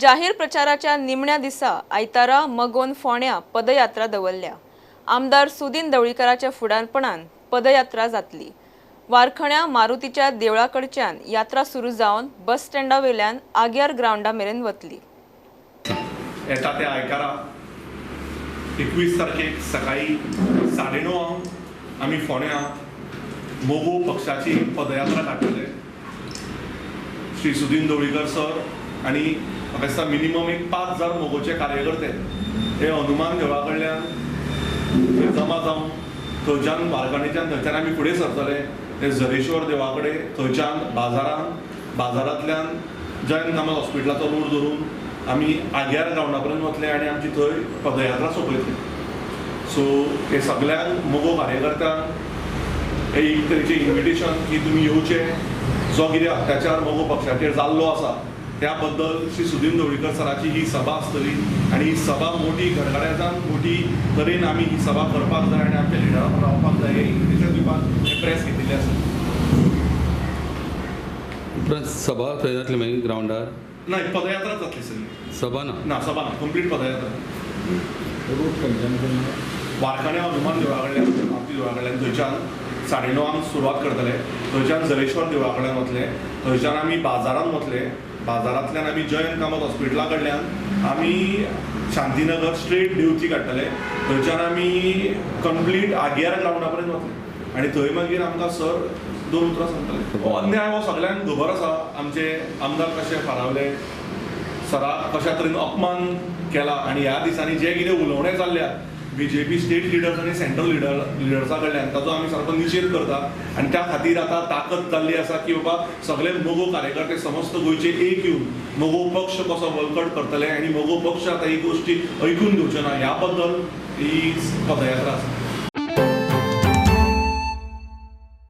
जाहीर प्रचाराच्या निमण्या दिसा आयतारा मगोन फोंड्या पदयात्रा दवरल्या. आमदार सुदिन ढवळीकाराच्या फुडारपणान पदयात्रा जातली. वारखण्या मारुतीच्या देवळा कडच्यान यात्रा सुरू जावन बस स्टँडा वेल्यान आग्यार ग्रावंडा मेरेन वतली. येता त्या आयतारा 21 तारखेक सकाळी 9:30 आमी फोंड्या मगो पक्षाची पदयात्रा काडटले. श्री सुदिन ढवळीकर सर आनी म्हाका दिसता मिनिमम एक 5000 मगोचे कार्यकर्ते हे हनुमान देवळा कडल्यान थंय जमा जावन थंयच्यान वारखणेच्यान थंयच्यान आमी फुडें सरतले. ते झरेश्वर देवळा कडेन थंयच्यान बाजारान, बाजारांतल्यान जयंत कामत हॉस्पिटलाचो रोड धरून आमी आग्यार ग्रावंडा पर्यंत वतले आनी आमची थंय पदयात्रा सोंपयतले. सो हे सगळ्यांक मगो कार्यकर्त्यांक एक तरेचें इन्विटेशन की तुमी येवचे. जो कितें अत्याचार मगो पक्षाचेर जाल्लो आसा त्या बद्दल श्री सुदिन ढवळीकर सराची ही सभा आसतली आनी ही सभा मोठी गडगड्याच्यान मोठी तरेन आमी ही सभा करपाक जाय आनी आमच्या लिडराक रावपाक जाय हे इन्विटेशन दिवपाक हें प्रेस घेतिल्लें आसा. उपरांत सभा थंय जातली मागीर ग्रावंडार? ना, पदयात्रा जातली सगळी. सभा ना? ना, सभा ना, कंप्लीट पदयात्रा. वारखण्या हनुमान देवळा कडल्यान, मारुती देवळा कडल्यान थंयच्यान 9:30 सुरवात करतले. थंयच्यान झरेश्वर देवळा कडल्यान वतले, थंयच्यान आमी बाजारान वतले, बाजारांतल्यान आमी जयंत कामत हॉस्पिटला कडल्यान आमी शांतीनगर स्ट्रेट देवती काडटले. थंयच्यान आमी कंप्लीट आग्यार ग्रावंडा पर्यंत वतले आनी थंय मागीर आमकां सर 2 उतरां सांगतले. हो अन्याय हो सगळ्यांक खबर आसा. आमचे आमदार कशे फारावले, सराक कशा तरेन अपमान केला आनी ह्या दिसांनी जे कितें उलोवणें जाल्ल्या बीजेपी स्टेट लिडर्स आनी सेंट्रल लिडर्सा कडल्यान ताचो आमी सारको निशेध करता आनी त्या खातीर आतां ताकद जाल्ली आसा की बाबा सगळे मगो कार्यकर्ते समस्त गोंयचे एक येवन मगो पक्ष कसो बळकट करतले आनी मगो पक्ष आतां ही गोश्टी ऐकून घेवचो ना ह्या बद्दल ही पदयात्रा आसा.